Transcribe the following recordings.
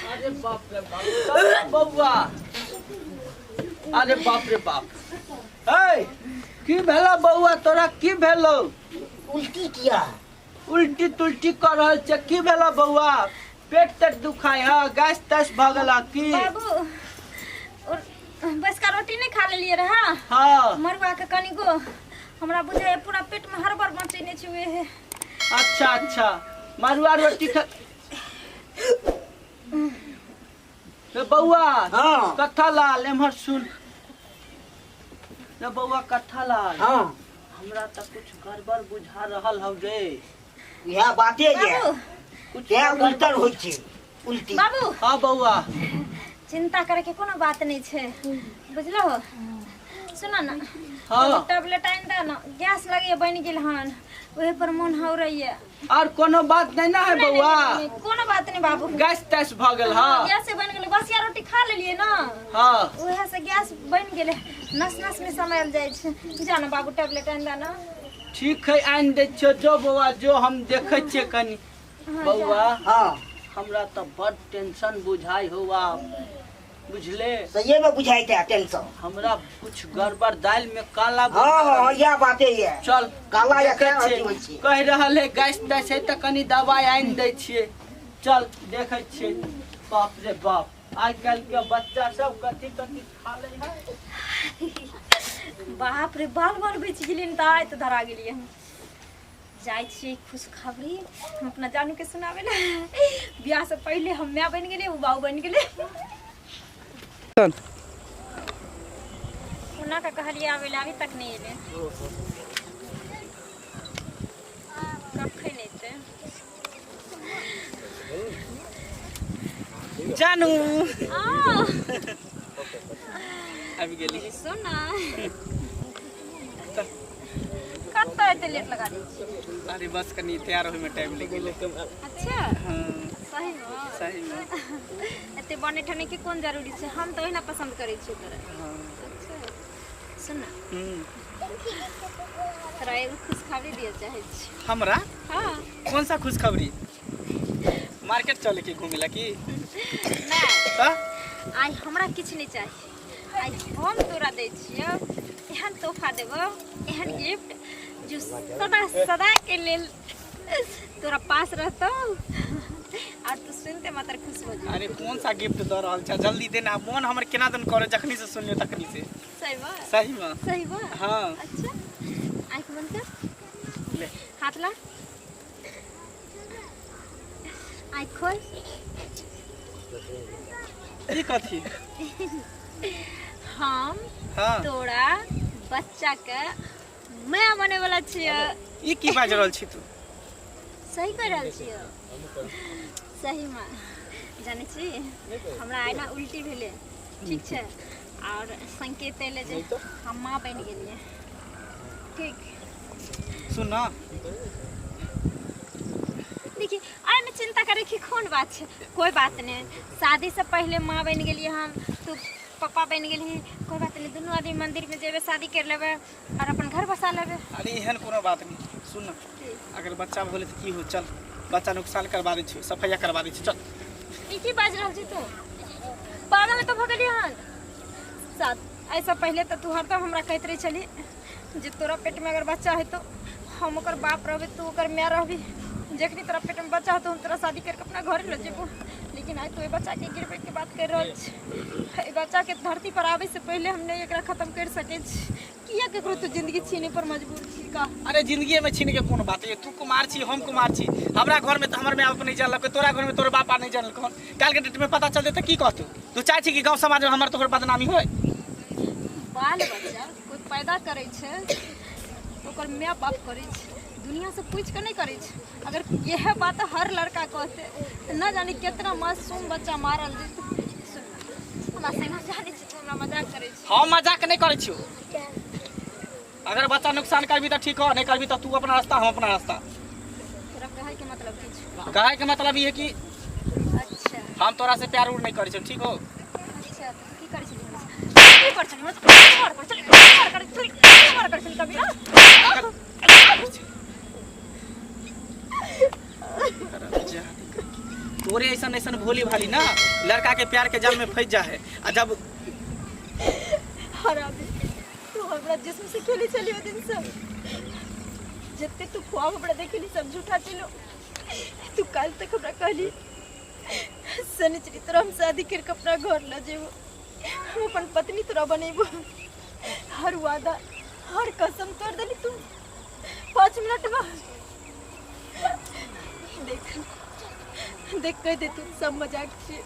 अरे बाप रे बाप, अरे बौआ, अरे बाप रे बाप, ए की भेलो बौआ, तोरा की भेलो? उल्टी किया। उल्टी तुल्टी कर रहल छै, की भेलो बौआ? पेट तेट दुखाय है, गैस तैस भऽ गेल की? बाबू, और बसका रोटी नहीं खा लेलिए रहा? हाँ। मरुआ के कनिको हमरा बुझाय पूरा पेट में हड़बड़ मचेने छै उहे। अच्छा अच्छा, मरुआ रोटी खा रे बौआ। हाँ। कथा लाल एम्हर सुन रे बौआ, कथा लाल। हाँ। हमरा तऽ कुछ गड़बड़ बुझा रहल हौ रे। इएह बाते जे बाबू। कुछ तें उल्टल होइ छै उल्टी। बाबू। हाँ बौआ। चिंता करे के कोनो बात नहीं छै, बुझलो? सुन ना। हाँ। टैबलेट आनि दे ना, गैस लगैया बनि गेल हन, ओहे पर मोन हौरैया। और कोनो बात नहीं ना है नहीं, बौआ? नहीं, नहीं, कोनो बात नहीं बाबू। गैस तैस भऽ गेल? हाँ, हाँ, गैस बनि गेलै, बसिया रोटी खा लेलियै ना। हाँ। उहे से गैस बनि गेलै, नस नस में समायल जाइ छै। जा ना बाबू, टैबलेट आनि दे ना। ठीक है, आनि दै छियौ। जो बौआ जो, हम देखै छियै कनि। हाँ, बौआ। हाँ। हमरा तऽ बड टेंशन बुझाइ हौ आब, बुझले? सहिए में बुझाइ छै टेंशन। हमरा कुछ गड़बड़ दालि में काला हाँ। बुझा हाँ। रहल। हाँ, इएह बाते ये। चल। काला या देखै केना छियै। अथी होइ छै? कहि रहल है गैस तैस है तऽ कनि दवाइ आनि दै छियै। चल देखै छियै। बाप रे बाप, आइ काल्हि के बच्चा सब कथी कथी खा लै है। बाप रे, बाल बाल बचि गेलियै ने तऽ आइ तऽ धरा गेलियै हम। जाइ छियै खुशखबरी हम अपना जानू के सुनाबै लए। बियाह से पहिले हम माय बनि गेलियै, ओ बाबू बनि गेलै। हुनका के कहलियै आबै लए, अभी तक नहि एलै। कखन एतै? जानू। आ आबि गेली। सोना, कतऽ एते लेट लगा दै छी? अरे बस कनि तैयार होइमे टाइम लागि गेलै। अच्छा। हाँ। सही मे? सही मे। एते बने ठने के कोन जरूरी छै? हम तऽ ओहिना पसंद करै छियै तोरा। हाँ। अच्छा सुन ना। हम्म। तोरा एगो खुशखबरी दिअ चाहै छी। हमरा? हाँ। कौन सा खुशखबरी? मार्केट चले के घूमे ला की? नहि। तऽ? आइ हमरा किछु नहि चाही। आइ हम तोरा दै छियौ एहन तोहफा देबौ, एहन गिफ्ट जो सदा सदा के लेल तोरा पास रहतौ और तू सुनते मात्र खुश हो जेबी। अरे कौन सा गिफ्ट दऽ रहल छ? जल्दी देना, मोन हमर केना दन करे जखनी से सुनलियो तखनी से। सही बात? सही में। सही बात? हाँ। अच्छा, आँख बंद कर। ले। हाथ ला, आँख खोल। ई कथी? हम हाँ। तोरा बच्चा के माय बने वाला छियै। ई की बाजि रहल छी तू? सही कह रहल छियै, सही में। जानै छी, हमरा आइ ना उल्टी भेलै, ठीक छै? और संकेत एलै जे हम माँ बनि गेलियै, ठीक? सुन ना। देखिए, एहिमे चिंता करे के कोन बात छै? कोई बात नहीं, शादी से पहले माँ बनि गेलियै हम, तू पप्पा बनि गेलही, कोई बात नहीं। दुनू आदमी मंदिर में जेबै, शादी कर लेबै और अपन घर बसा लेबै। अरे एहन कोनो बात नहीं। सुन ना, अगर बच्चा भऽ गेलै तऽ की हो? चल, बच्चा नुकसान करबा दै छियौ, सफैया करबा दै छियौ, चल। ई की बाजि रहल छी तू? पागल तऽ भऽ गेलियै हन? साथ एहिसँ पहिले तऽ तू हरदम हमरा कहैत रहै छली जे तोरा पेटमे अगर बच्चा हेतौ, हम ओकर बाप रहबै, तू ओकर माय रहबी। जखनी तोरा पेटमे बच्चा हेतौ, हम तोरा शादी करके अपना घरे लऽ जेबो। लेकिन आइ तू एहि बच्चाके गिरबैके बात करि रहल छी। एहि बच्चाके धरती पर आबै से पहिले हम नहि एकरा खत्म करि सकै छी। किया ककरो तू जिंदगी छीने पर मजबूर छी का? अरे जिंदगी में छीन के कोन बात है? तू कुमार छी, हम कुमार छी। हमरा घर में तो हमर my बाप नहीं जानलक, तोरा घर में तोर बाप नहीं जानलक। काल के डेट में पता चल जेतै, की कहतौ? तू चाहे छी कि गांव समाज में हमर तोहर बदनामी होय? बाल बच्चा कोइ पैदा करै छै, ओकर माय बाप करै छै, दुनिया से पूछि कऽ नहि करै छै। अगर इएह बात हर लड़का कहतै तऽ न जाने केतना मासूम बच्चा मारल जेतै। सुन, हमरा संगे जानै छी, तू हमरा मजाक करै छी। हम मजाक नहीं करै छियौ। अगर बच्चा नुकसान करबी तऽ ठीक हो, नहीं करबी तऽ तू अपना रास्ता, हम अपना रास्ता। तोरा कहै के मतलब की छौ? कहै के मतलब ई है कि अच्छा। हम तोरा से प्यार उर नहीं करै छौ, ठीक हो? अच्छा, तो की करै छली हमरा से? की करै छली हमरा से? प्यार करै छली, प्यार करै छली, प्यार करै छली कभी ना? तोरे ऐसन ऐसन भोली भाली ना लड़का के प्यार के जाल में फंस जा है आ जब हरामी, तू हमरा जिस्म से खेली छली ओ दिन से। जते तू ख्वाब हमरा देखली सब झूठा छलो। तू काल तक हमरा कहली शनिचरी तोरा हम शादी करके अपना घर ल जेबो, हम अपन पत्नी तोरा बनेबो। हर वादा हर कसम तोड़ देली तू 5 मिनट में। देख देख कह दे तू सब मजाक छियै।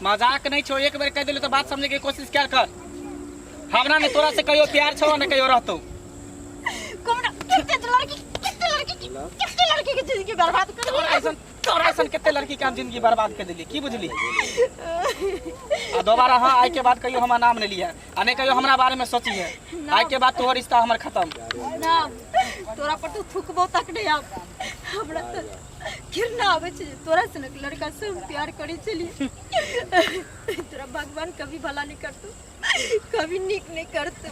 मजाक नहीं छो, एक बेर कह देलू तो बात समझे के कोशिश क्या कर। हमरा ने तोरा से कहियो प्यार छो ने कहियो रहतो। कोमरा कितने लड़की, कितने लड़की, कितने लड़की के जिंदगी बर्बाद कर तोरा ऐसन, तोरा ऐसन कितने लड़की के हम जिंदगी बर्बाद कर देली की बुझली? आ दोबारा हाँ आइ के बाद कहियो हमरा नाम नहीं लिया आ नहीं कहियो हमरा बारे में सोची है। आइ के बाद तोहर रिश्ता हमर खत्म। ना तोरा पर तो थुकबो तक नहीं आब। हमरा तो घृणा आबै छै तोरा सनक लड़का से हम प्यार करै छलियै। तोरा भगवान कभी भला नहीं करतो, कभी नीक नहीं करतो।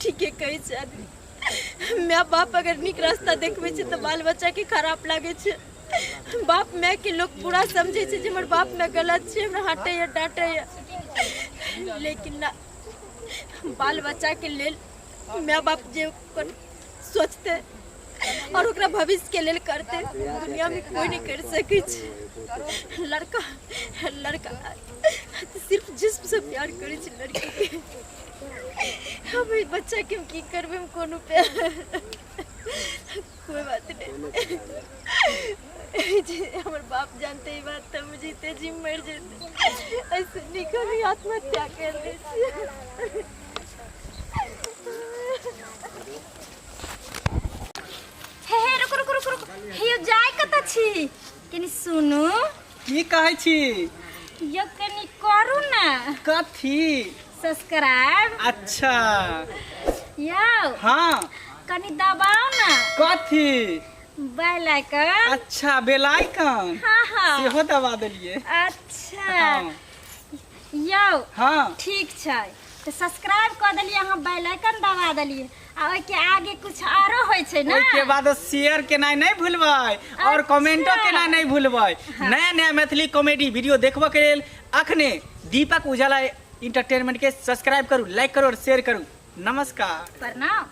ठीके कहै छै आदमी, my बाप अगर नीक रास्ता देखबै छै तऽ बाल बच्चा के खराब लागै छै। बाप माय के लोग पूरा समझै छै जे हमर बाप माय गलत छै, हमरा हटैया डांटैया, लेकिन ना बाल बच्चा के लेल my बाप जे सोचते और ओकरा भविष्य के लेल करते दुनिया में कोई नहीं कर सकै छै। लड़का लड़का सिर्फ जिस्म से प्यार करै छै लड़की के। हम एहि बच्चा के हम की करबै, हम कोनो प्यार कोई बात नहीं। जे हमर बाप जानते ई बात तऽ हम जीते जी मरि जेतै। ऐसे नीक हम आत्महत्या कर लै छियै। हे हे रुक रुक रुक रुक, हे यो जाय कतऽ छी? कनी सुनू। की कहै छी? यो कनी करू ना। कथी? सब्सक्राइब। अच्छा यौ हाँ कनी दबाओ ना। कथी? Bell icon. अच्छा बेल आइकन। हाँ हाँ सेहो दबा देलियै। अच्छा हाँ यौ हाँ ठीक छै तऽ सब्सक्राइब कऽ देलियै अहाँ, बेल आइकन दबा देलियै आ ओहिके आगे कुछ आरो होइ छै ना। ओहिके बाद शेयर केनाइ नहि भूलबै और कमेंटो केनाइ नहि भूलबै। नया नया मैथिली कॉमेडी वीडियो देखबऽ के लेल अखने दीपक उजाला इंटरटेनमेंट के सब्सक्राइब करू, लाइक करू और शेयर करू। नमस्कार। प्रणाम।